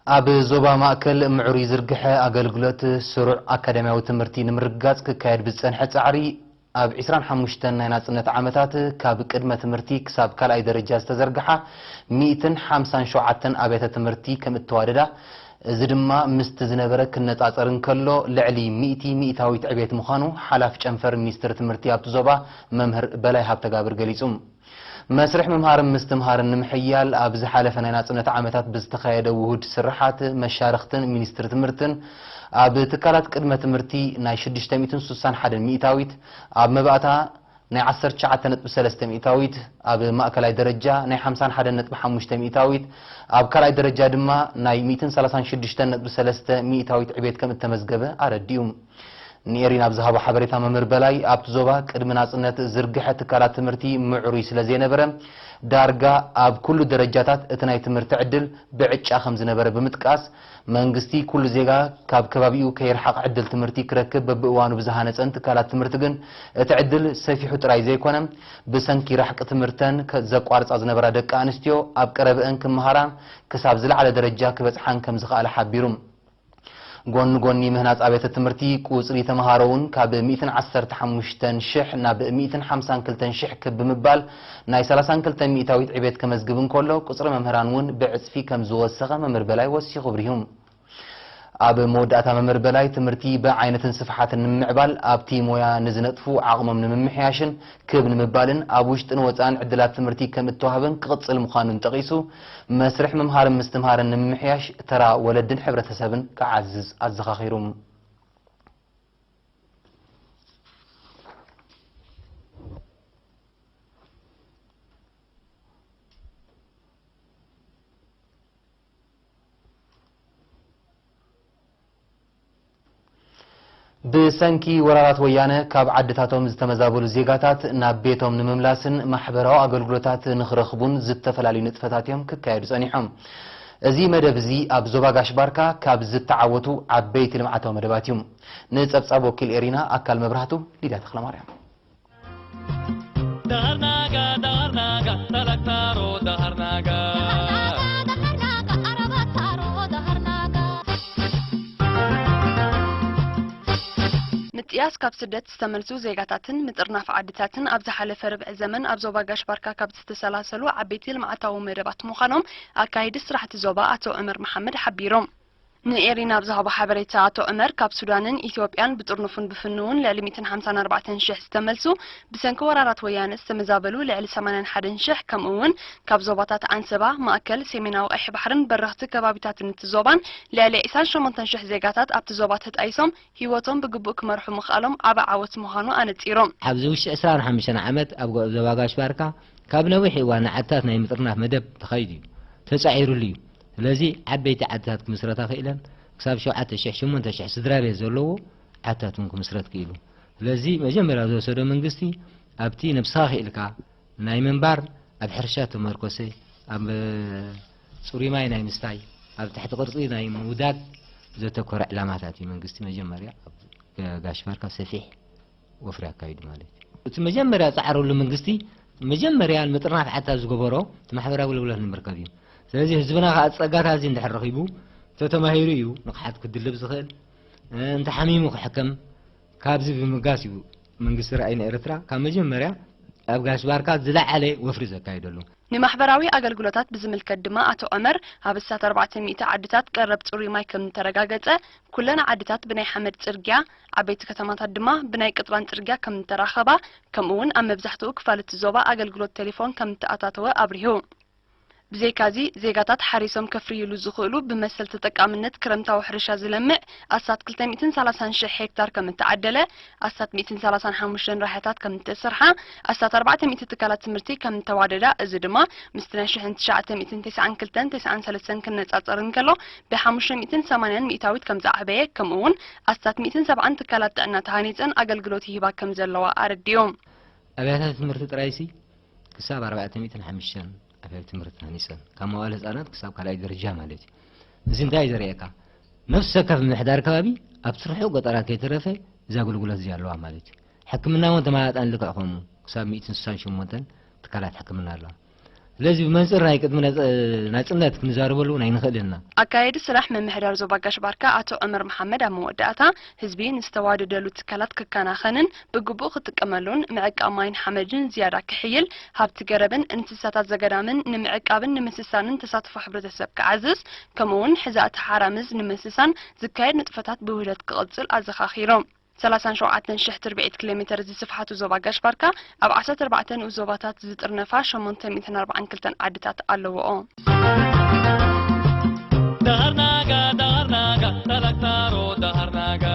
ኣብ ዞባ ማእከል ምዕሩይ ዝርግሐ ኣገልግሎት ስሩዕ ኣካዳሚያዊ ትምህርቲ ንምርግጋጽ ክካየድ ብዝጸንሐ ጻዕሪ፣ ኣብ ዕስራን ሓሙሽተን ናይ ናጽነት ዓመታት ካብ ቅድመ ትምህርቲ ክሳብ ካልኣይ ደረጃ ዝተዘርግሓ ሚእትን ሓምሳን ሸውዓተን ኣብያተ ትምህርቲ ከም እተዋደዳ፣ እዚ ድማ ምስቲ ዝነበረ ክነጻጸር እንከሎ ልዕሊ ሚእቲ ሚእታዊት ዕቤት ምዃኑ ሓላፊ ጨንፈር ሚኒስትሪ ትምህርቲ ኣብቲ ዞባ መምህር በላይ ሃብተጋብር ገሊጹ። መስርሕ ምምሃርን ምስትምሃርን ንምሕያል ኣብ ዝሓለፈ ናይ ናጽነት ዓመታት ብዝተኻየደ ውሁድ ስርሓት መሻርኽትን ሚኒስትሪ ትምህርትን ኣብ ትካላት ቅድመ ትምህርቲ ናይ ሽዱሽተ ሚእትን ስሳን ሓደን ሚእታዊት፣ ኣብ መባእታ ናይ ዓሰርተ ትሽዓተ ነጥቢ ሰለስተ ሚእታዊት፣ ኣብ ማእከላይ ደረጃ ናይ ሓምሳን ሓደን ነጥቢ ሓሙሽተ ሚእታዊት፣ ኣብ ካልኣይ ደረጃ ድማ ናይ ሚእትን ሰላሳን ሽዱሽተን ነጥቢ ሰለስተ ሚእታዊት ዕቤት ከም እተመዝገበ ኣረዲኡ። ንኤሪና ኣብ ዝሃቦ ሓበሬታ መምህር በላይ፣ ኣብቲ ዞባ ቅድሚ ናጽነት ዝርግሐ ትካላት ትምህርቲ ምዕሩይ ስለ ዘይነበረ፣ ዳርጋ ኣብ ኩሉ ደረጃታት እቲ ናይ ትምህርቲ ዕድል ብዕጫ ከም ዝነበረ ብምጥቃስ፣ መንግስቲ ኩሉ ዜጋ ካብ ከባቢኡ ከይርሓቕ ዕድል ትምህርቲ ክረክብ በብእዋኑ ብዝሃነጸን ትካላት ትምህርቲ ግን እቲ ዕድል ሰፊሑ ጥራይ ዘይኮነ፣ ብሰንኪ ራሕቂ ትምህርተን ከ-፣ ዘቋርጻ ዝነበራ ደቂ ኣንስትዮ ኣብ ቀረበአን ክመሃራን ክሳብ ዝለዓለ ደረጃ ክበጽሓን ከም ዝኸኣለ ሓቢሩ። ጎኒ ጎኒ ምህናጽ ኣብያተ ትምህርቲ፣ ቁጽሪ ተመሃሮ እውን ካብ ሚእትን ዓሰርተ ሓሙሽተን ሽሕ ናብ ሚእትን ሓምሳን ክልተን ሽሕ ክብ ብምባል ናይ ሰላሳን ክልተን ሚእታዊት ዕቤት ከመዝግብ እንከሎ፣ ቁጽሪ መምህራን እውን ብዕጽፊ ከም ዝወሰኸ መምህር በላይ ወሲኹ ኣብሪሁ። ኣብ መወዳእታ መምህር በላይ፣ ትምህርቲ ብዓይነትን ስፍሓትን ንምምዕባል፣ ኣብቲ ሞያ ንዝነጥፉ ዓቕሞም ንምምሕያሽን ክብ ንምባልን ኣብ ውሽጥን ወጻእን ዕድላት ትምህርቲ ከም እተዋህበን ክቕጽል ምዃኑን ጠቒሱ፣ መስርሕ ምምሃርን ምስትምሃርን ንምምሕያሽ ተራ ወለድን ሕብረተሰብን ክዓዝዝ ኣዘኻኺሩ። ብሰንኪ ወራራት ወያነ ካብ ዓድታቶም ዝተመዛበሉ ዜጋታት ናብ ቤቶም ንምምላስን ማሕበራዊ ኣገልግሎታት ንኽረኽቡን ዝተፈላለዩ ንጥፈታት እዮም ክካየዱ ጸኒሖም። እዚ መደብ እዚ ኣብ ዞባ ጋሽ ባርካ ካብ ዝተዓወቱ ዓበይቲ ልምዓታዊ መደባት እዩ። ንጸብጻብ ወኪል ኤሪና ኣካል መብራህቱ፣ ሊዳ ተኽለማርያም። Daharnaga, daharnaga, talak taro, daharnaga. ምጥያስ ካብ ስደት ዝተመልሱ ዜጋታትን ምጥርናፍ ዓድታትን ኣብ ዝሓለፈ ርብዒ ዘመን ኣብ ዞባ ጋሽ ባርካ ካብ ዝተሰላሰሉ ዓበይቲ ልምዓታዊ መደባት ምዃኖም ኣካይዲ ስራሕቲ ዞባ ኣቶ ዑመር መሓመድ ሓቢሮም። ንኤሪና ኣብ ዝሃቦ ሓበሬታ ኣቶ ዑመር፣ ካብ ሱዳንን ኢትዮጵያን ብጥርኑፍን ብፍኑውን ልዕሊ ሚእትን ሓምሳን ኣርባዕተን ሽሕ ዝተመልሱ፣ ብሰንኪ ወራራት ወያነ ዝተመዛበሉ ልዕሊ ሰማንያን ሓደን ሽሕ፣ ከምኡ እውን ካብ ዞባታት ዓንሰባ፣ ማእከል፣ ሰሜናዊ ቀይሕ ባሕርን በረኽቲ ከባቢታትን እቲ ዞባን ልዕሊ ዒስራን ሸሞንተን ሽሕ ዜጋታት ኣብቲ ዞባ ተጣይሶም ህይወቶም ብግቡእ ክመርሑ ምኽኣሎም ዓቢ ዓወት ምዃኑ ኣነጺሮም። ኣብዚ ውሽጢ ዕስራን ሓሙሽተን ዓመት ኣብ ጎ-፣ ዞባ ጋሽ ባርካ ካብ ነዊሕ እዋን ዓድታት ናይ ምጥርናፍ መደብ ተኻይዱ እዩ፣ ተጻዒሩሉ እዩ። ስለዚ ዓበይቲ ዓድታት ክምስረታ ክኢለን፣ ክሳብ ሸውዓተ ሽሕ፣ ሸሞንተ ሽሕ ስድራ ቤት ዘለዎ ዓድታት እውን ክምስረት ክኢሉ። ስለዚ መጀመርያ ዝወሰዶ መንግስቲ ኣብቲ ነብስኻ ክኢልካ ናይ ምንባር፣ ኣብ ሕርሻ ተመርኮሰ፣ ኣብ ጽሩይ ማይ ናይ ምስታይ፣ ኣብ ትሕቲ ቅርጺ ናይ ምውዳድ ዘተኮረ ዕላማታት እዩ መንግስቲ መጀመርያ ኣብ ጋሽ ባርካ ሰፊሕ ወፍሪ ኣካይዱ ማለት እዩ። እቲ መጀመርያ ዝጸዓረሉ መንግስቲ፣ መጀመርያ ንምጥርናፍ ዓድታት ዝገበሮ እቲ ማሕበራዊ ኣገልግሎት ንምርካብ እዩ። ስለዚ ህዝብና ከኣ ጸጋታት እዚ እንድሕር ረኺቡ፣ ተተማሂሩ እዩ ንቕሓት ክድልብ ዝኽእል፣ እ፣ እንተሓሚሙ ክሕከም፣ ካብዚ ብምብጋስ እዩ መንግስቲ ራእይ ንኤርትራ ካብ መጀመርያ ኣብ ጋሽ ባርካ ዝለዓለ ወፍሪ ዘካይደሉ። ንማሕበራዊ ኣገልግሎታት ብዝምልከት ድማ ኣቶ ዑመር፣ ኣብ ኣስታት ኣርባዕተ ሚእቲ ዓድታት ቀረብ ጽሩይ ማይ ከም እተረጋገጸ፣ ኩለን ዓድታት ብናይ ሓመድ ጽርግያ፣ ዓበይቲ ከተማታት ድማ ብናይ ቅጥራን ጽርግያ ከም እተራኸባ፣ ከምኡ እውን ኣብ መብዛሕትኡ ክፋል እቲ ዞባ ኣገልግሎት ቴሌፎን ከም እተኣታተወ ኣብሪሁ። ብዘይካዚ፣ ዜጋታት ሓሪሶም ከፍርይሉ ዝኽእሉ ብመሰል ተጠቃምነት ክረምታዊ ሕርሻ ዝለምዕ ኣስታት ክልተ ሚእትን ሰላሳን ሽሕ ሄክታር ከም እተዓደለ፣ ኣስታት ሚእትን ሰላሳን ሓሙሽተን ራሕያታት ከም እተሰርሓ፣ ኣስታት ኣርባዕተ ሚእቲ ትካላት ትምህርቲ ከም እተዋደዳ፣ እዚ ድማ ምስቲ ናይ ሽሕን ትሽዓተ ሚእትን ተስዓን ክልተን ተስዓን ሰለስተን ክነጻጸር እንከሎ፣ ብሓሙሽተ ሚእትን ሰማንያን ሚእታዊት ከም ዝዓበየ፣ ከምኡ እውን ኣስታት ሚእትን ሰብዓን ትካላት ጥዕና ተሃኒጸን ኣገልግሎት ይህባ ከም ዘለዋ ኣረዲኡ። ኣብያተ ትምህርቲ ጥራይሲ ክሳብ ኣርባዕተ ሚእትን ሓሙሽተን ኣብያተ ትምህርቲ ተሃኒጸን፣ ካብ መዋእለ ህጻናት ክሳብ ካልኣይ ደረጃ ማለት እዩ። እዚ እንታይ እዩ ዘርእየካ? ነፍሲ ወከፍ ምምሕዳር ከባቢ ኣብቲ ርሑቕ ገጠራት ከይተረፈ እዚ ኣገልግሎት እዚ ኣለዋ ማለት እዩ። ሕክምና እውን ተመጣጣኒ ልክዕ ከምኡ ክሳብ ሚእትን ስሳን ሸሞንተን ትካላት ሕክምና ኣለዋ። ስለዚ ብመንፅር ናይ ቅድሚ ነፅ- ናፅነት ክንዛረበሉ እውን ኣይንኽእልን ኢና። ኣካየዲ ስራሕ ምምሕዳር ዞባ ጋሽ ባርካ ኣቶ ዑመር መሓመድ ኣብ መወዳእታ፣ ህዝቢ ንዝተዋደደሉ ትካላት ክከናኸንን ብግቡእ ክጥቀመሉን፣ ምዕቃብ ማይን ሓመድን ዝያዳ ክሕይል፣ ሃብቲ ገረብን እንስሳታት ዘገዳምን ንምዕቃብን ንምስሳንን ተሳትፎ ሕብረተሰብ ክዓዝዝ፣ ከምኡ እውን ሕዛእቲ ሓራምዝ ንምስሳን ዝካየድ ንጥፈታት ብውህደት ክቕፅል ኣዘኻኺሮም። ሰላሳን ሸውዓተን ሽሕ ትርብዒት ኪሎ ሜተር ዝስፍሓቱ ዞባ ጋሽ ባርካ፣ ኣብ ዓሰርተ ኣርባዕተ ንኡስ ዞባታት ዝጥርነፋ ሸሞንተ ሚእትን ኣርባዓን ክልተን ዓድታት ኣለውኦ። ዳሃርናጋ ዳሃርናጋ ታላክታሮ ዳሃርናጋ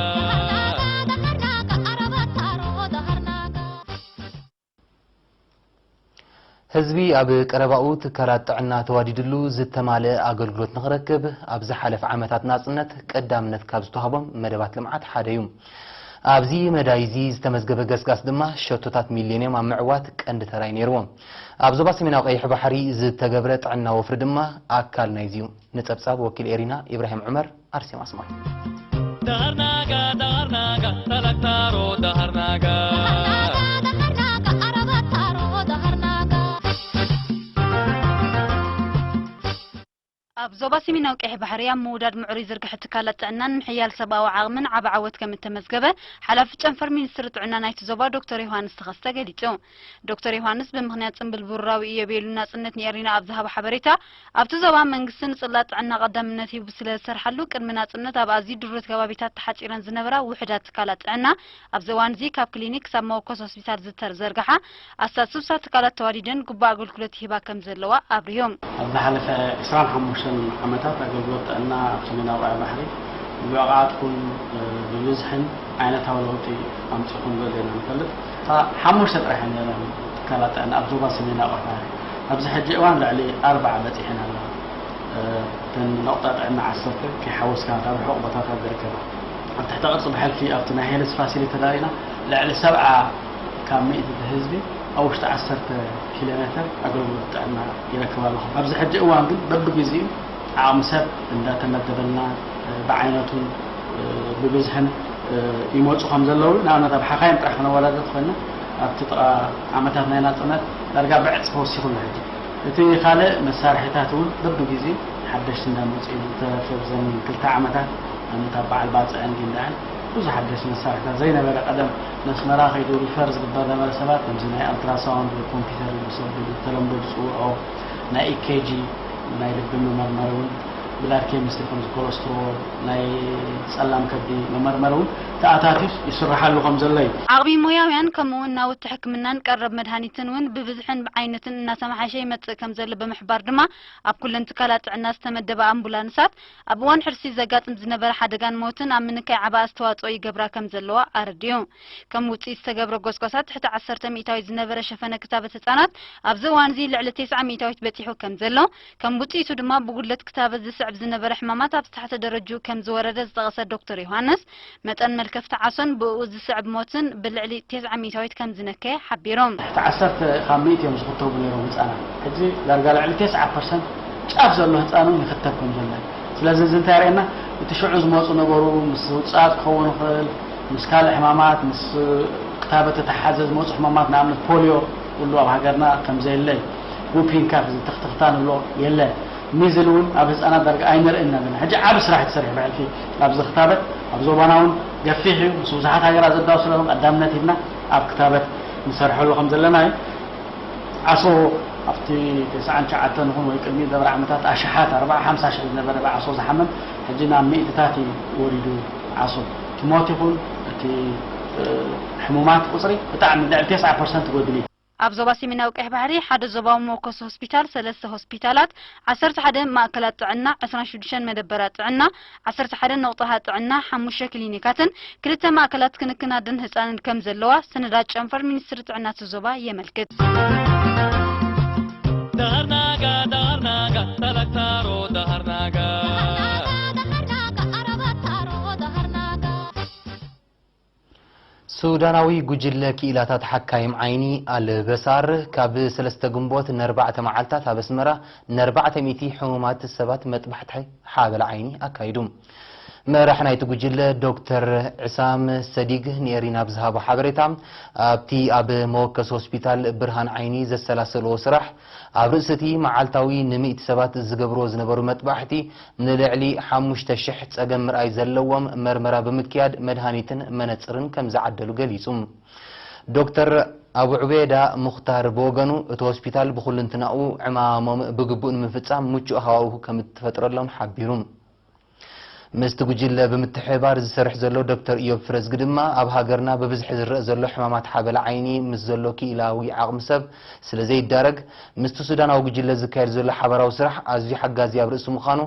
ህዝቢ ኣብ ቀረባኡ ትካላት ጥዕና ተዋዲድሉ ዝተማልአ ኣገልግሎት ንኽረክብ ኣብ ዝሓለፈ ዓመታት ናጽነት ቀዳምነት ካብ ዝተዋህቦም መደባት ልምዓት ሓደ እዩ። ኣብዚ መዳይ እዚ ዝተመዝገበ ገስጋስ ድማ ሸቶታት ሚሌንየም ኣብ ምዕዋት ቀንዲ ተራ እዩ ነይርዎ። ኣብ ዞባ ሰሜናዊ ቀይሕ ባሕሪ ዝተገብረ ጥዕና ወፍሪ ድማ ኣካል ናይዚ እዩ። ንጸብጻብ ወኪል ኤሪና ኢብራሂም ዑመር ኣርሴማ ኣስማት። ዳሃርናጋ ዳሃርናጋ ታላክታሮ ዳሃርናጋ ኣብ ዞባ ሰሜናዊ ቀይሕ ባሕሪ ኣብ ምውዳድ ምዕሩይ ዝርግሐ ትካላት ጥዕናን ምሕያል ሰብኣዊ ዓቕምን ዓቢ ዓወት ከም እተመዝገበ ሓላፊ ጨንፈር ሚኒስትሪ ጥዕና ናይቲ ዞባ ዶክተር ዮሃንስ ተኸስተ ገሊጹ። ዶክተር ዮሃንስ ብምኽንያት ጽምብል ብሩራዊ ኢዮቤልዩ ናጽነት ንኤሪና ኣብ ዝሃቦ ሓበሬታ፣ ኣብቲ ዞባ መንግስቲ ንጽላት ጥዕና ቀዳምነት ሂቡ ስለ ዝሰርሓሉ፣ ቅድሚ ናጽነት ኣብ ኣዝዩ ድሩት ከባቢታት ተሓጺረን ዝነበራ ውሑዳት ትካላት ጥዕና ኣብዚ እዋን እዚ ካብ ክሊኒክ ክሳብ መወከሲ ሆስፒታል ዝተዘርግሓ ኣስታት ስሳ ትካላት ተዋዲደን ግቡእ ኣገልግሎት ይህባ ከም ዘለዋ ኣብርሁ። ኣብ ዝሓለፈ ዕስራን ሓሙሽተን ዓመታት ኣገልግሎት ጥዕና ኣብ ሰሜናዊ ቀይሕ ባሕሪ ብብቕዓት ኩን ብብዝሕን ዓይነታዊ ለውጢ ኣምጺኡ ከም ዘሎ ኢና ንፈልጥ። እታ ሓሙሽተ ጥራሕ እየን ነይረን ትካላት ጥዕና ኣብ ዞባ ሰሜናዊ ቀይሕ ባሕሪ። ኣብዚ ሕጂ እዋን ልዕሊ ኣርብዓ በጺሐን ኣለዋ። እተን ነቑጣ ጥዕና ዓሰርተ ከይሓወስካ ካብ ርሑቕ ቦታታት ዝርከባ። ኣብ ትሕተ ቅርጺ ብሕልፊ ኣብቲ ናይ ሄልዝ ፋሲሊቲ ተዳሊና ልዕሊ ሰብዓ ካብ ሚእቲ እቲ ህዝቢ ኣብ ውሽጢ ዓሰርተ ኪሎ ሜተር ኣገልግሎት ጥዕና ይረክብ ኣሎ። ኣብዚ ሕጂ እዋን ግን በብግዜኡ ዓቕሚ ሰብ እንዳተመደበልና ብዓይነቱን ብብዝሕን ይመፁ ከም ዘለዉ ንኣብነት ኣብ ሓኻይም ጥራሕ ክነወዳደር ተኮይና ኣብቲ ጥቓ ዓመታት ናይ ናፅነት ዳርጋ ብዕፅፊ ወሲኹ ኣሎ ሕጂ። እቲ ካልእ መሳርሒታት እውን በብግዜኡ ሓደሽቲ እንዳመፁ እዮም። ዝተረፈ ብዘን ክልተ ዓመታት ንኣብነት ኣብ በዓል ባፅዕን ጊንዳዕን ብዙሕ ሓደሽቲ መሳርሒታት ዘይነበረ ቀደም ነስመራ ከይዱ ሪፈር ዝግበር ነበረ ሰባት ከምዚ ናይ ኣልትራሳውንድ ኮምፒውተር ዝሰብሉ ብተለምዶ ዝፅውዖ ናይ ኢኬጂ ናይ ልቢ መመርመሪ እውን ብላድ ኬሚስትሪ ከምዚ ኮለስትሮል ናይ ፀላም ከብዲ መመርመሪ እውን ተኣታትዩስ ይስርሓሉ ከም ዘሎ እዩ። ዓቕሚ ሞያውያን ከምኡ እውን ናውቲ ሕክምናን ቀረብ መድሃኒትን እውን ብብዝሕን ብዓይነትን እናተመሓየሸ ይመፅእ ከም ዘሎ ብምሕባር ድማ ኣብ ኩለን ትካላት ጥዕና ዝተመደባ ኣምቡላንሳት ኣብ እዋን ሕርሲ ዘጋጥም ዝነበረ ሓደጋን ሞትን ኣብ ምንካይ ዓቢ ኣስተዋፅኦ ይገብራ ከም ዘለዋ ኣረዲኡ። ከም ውፅኢት ዝተገብረ ጎስጓሳት ትሕቲ ዓሰርተ ሚእታዊት ዝነበረ ሸፈነ ክታበት ህፃናት ኣብዚ እዋን እዚ ልዕሊ ተስዓ ሚእታዊት በፂሑ ከም ዘሎ፣ ከም ውፅኢቱ ድማ ብጉድለት ክታበት ዝስዕብ ዝነበረ ሕማማት ኣብ ዝተሓተ ደረጅኡ ከም ዝወረደ ዝጠቐሰ ዶክተር ዮሃንስ፣ መጠን መልከፍቲ ዓሶን ብእኡ ዝስዕብ ሞትን ብልዕሊ ተስዓ ሚእታዊት ከም ዝነከየ ሓቢሩ። ትሕቲ ዓሰርተ ካብ ሚእቲ እዮም ዝኽተቡ ነይሮም ህፃናት። ሕጂ ዳርጋ ልዕሊ ተስዓ ፐርሰንት ጫፍ ዘሎ ህፃን እውን ይኽተብ ከም ዘሎ እዩ። ስለዚ እዚ እንታይ የርእየና? እቲ ሽዑ ዝመፁ ነበሩ ምስ ውፅኣት ክኸውን ይኽእል፣ ምስ ካልእ ሕማማት፣ ምስ ክታበት እተተሓዘ ዝመፁ ሕማማት ንኣብነት ፖልዮ ኩሉ ኣብ ሃገርና ከም ዘየለ እዩ። ዉፒንግ ካፍ እዚ ትኽትኽታ ንብሎ የለን። ሚዝል እውን ኣብ ህፃናት ዳርጋ ኣይንርእን ኣለና። ሕጂ ዓቢ ስራሕ ትሰርሕ ብሕልፊ ኣብዚ ክታበት ኣብ ዞባና እውን ገፊሕ እዩ። ምስ ብዙሓት ሃገራት ዘዳው ስለሆን ቀዳምነት ሂብና ኣብ ክታበት ንሰርሐሉ ከም ዘለና እዩ። ዓሶ ኣብቲ ተስዓን ትሽዓተን ይኹን ወይ ቅድሚ ደብረ ዓመታት ኣሽሓት ኣርብዓ ሓምሳ ሽሕ ዝነበረ ብዓሶ ዝሓመም ሕጂ ናብ ሚእትታት እዩ ወሪዱ ዓሶ። እቲ ሞት ይኹን እቲ ሕሙማት ቁፅሪ ብጣዕሚ ልዕሊ ተስዓ ፐርሰንት ጎድሉ እዩ። ኣብ ዞባ ሰሜናዊ ቀይሕ ባሕሪ ሓደ ዞባዊ መወከሲ ሆስፒታል፣ ሰለስተ ሆስፒታላት፣ ዓሰርተ ሓደ ማእከላት ጥዕና፣ ዕስራን ሽዱሽተን መደበራት ጥዕና፣ ዓሰርተ ሓደ ነቑጣታት ጥዕና፣ ሓሙሽተ ክሊኒካትን ክልተ ማእከላት ክንክን ኣደን ህጻንን ከም ዘለዋ ሰነዳት ጨንፈር ሚኒስትሪ ጥዕና እቲ ዞባ የመልክት። ዳሃርናጋ ዳሃርናጋ ተለክታሮ ዳሃርናጋ ሱዳናዊ ጉጅለ ክኢላታት ሓካይም ዓይኒ ኣል በሳር ካብ ሰለስተ ግንቦት ነርባዕተ መዓልታት ኣብ ኣስመራ ነርባዕተ ሚእቲ ሕሙማት ሰባት መጥባሕቲ ሓበላ ዓይኒ ኣካይዱ። መራሕ ናይቲ ጉጅለ ዶክተር ዕሳም ሰዲግ ንኤሪና ብዝሃቦ ሓበሬታ፣ ኣብቲ ኣብ መወከሲ ሆስፒታል ብርሃን ዓይኒ ዘሰላሰልዎ ስራሕ፣ ኣብ ርእሲ እቲ መዓልታዊ ንሚእቲ ሰባት ዝገብርዎ ዝነበሩ መጥባሕቲ፣ ንልዕሊ ሓሙሽተ ሽሕ ጸገም ምርኣይ ዘለዎም መርመራ ብምክያድ መድሃኒትን መነጽርን ከም ዝዓደሉ ገሊጹ። ዶክተር ኣቡ ዑቤዳ ሙኽታር ብወገኑ፣ እቲ ሆስፒታል ብኹልንትናኡ ዕማሞም ብግቡእ ንምፍጻም ምቹእ ሃዋሁ ከም እትፈጥረሎም ሓቢሩ። ምስቲ ጉጅለ ብምትሕብባር ዝሰርሕ ዘሎ ዶክተር ኢዮብ ፍረዝጊ ድማ፣ ኣብ ሃገርና ብብዝሒ ዝረአ ዘሎ ሕማማት ሓበላ ዓይኒ ምስ ዘሎ ክኢላዊ ዓቕሚ ሰብ ስለ ዘይዳረግ፣ ምስቲ ሱዳናዊ ጉጅለ ዝካየድ ዘሎ ሓባራዊ ስራሕ ኣዝዩ ሓጋዚ ኣብ ርእሲ ምዃኑ፣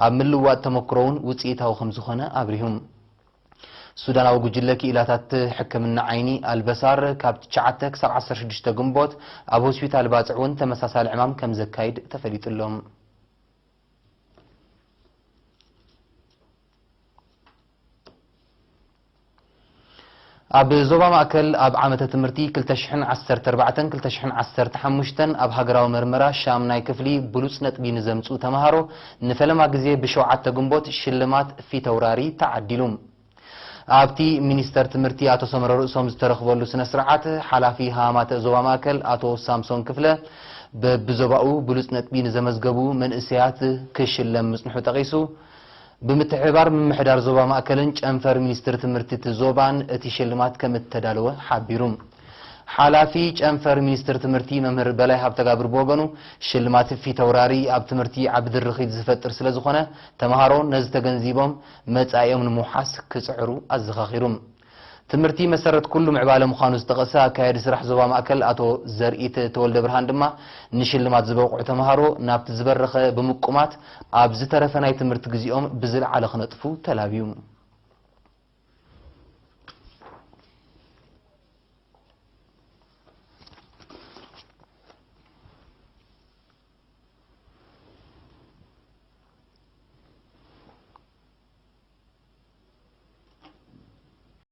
ኣብ ምልዋጥ ተመክሮ እውን ውጽኢታዊ ከም ዝኾነ ኣብሪሁ። ሱዳናዊ ጉጅለ ክኢላታት ሕክምና ዓይኒ ኣልበሳር ካብ ትሽዓተ ክሳብ ዓሰርተ ሽዱሽተ ግንቦት ኣብ ሆስፒታል ባጽዕ እውን ተመሳሳሊ ዕማም ከም ዘካይድ ተፈሊጡ ኣሎ። ኣብ ዞባ ማእከል ኣብ ዓመተ ትምህርቲ ክልተ ሽሕን ዓሰርተ ኣርባዕተን ክልተ ሽሕን ዓሰርተ ሓሙሽተን ኣብ ሃገራዊ መርመራ ሻምናይ ክፍሊ ብሉጽ ነጥቢ ንዘምጽኡ ተምሃሮ ንፈለማ ግዜ ብሸውዓተ ግንቦት ሽልማት ፊተውራሪ ተዓዲሉ። ኣብቲ ሚኒስተር ትምህርቲ ኣቶ ሰመረ ርእሶም ዝተረኽበሉ ስነ ስርዓት፣ ሓላፊ ሃማተ ዞባ ማእከል ኣቶ ሳምሶን ክፍለ በብዞባኡ ብሉጽ ነጥቢ ንዘመዝገቡ መንእሰያት ክሽለም ምጽንሑ ጠቒሱ፣ ብምትሕብባር ምምሕዳር ዞባ ማእከልን ጨንፈር ሚኒስትሪ ትምህርቲ እቲ ዞባን እቲ ሽልማት ከም እተዳለወ ሓቢሩ። ሓላፊ ጨንፈር ሚኒስትሪ ትምህርቲ መምህር በላይ ሃብተጋብር ብወገኑ፣ ሽልማት ፊተውራሪ ኣብ ትምህርቲ ዓቢ ድርኺት ዝፈጥር ስለ ዝኾነ፣ ተምሃሮ ነዚ ተገንዚቦም መጻኢኦም ንምውሓስ ክጽዕሩ ኣዘኻኺሩ። ትምህርቲ መሰረት ኩሉ ምዕባለ ምዃኑ ዝጠቐሰ ኣካያዲ ስራሕ ዞባ ማእከል ኣቶ ዘርኢት ተወልደ ብርሃን ድማ፣ ንሽልማት ዝበቕዑ ተምሃሮ ናብቲ ዝበረኸ ብምቁማት፣ ኣብ ዝተረፈ ናይ ትምህርቲ ግዜኦም ብዝለዓለ ክነጥፉ ተላብዩ።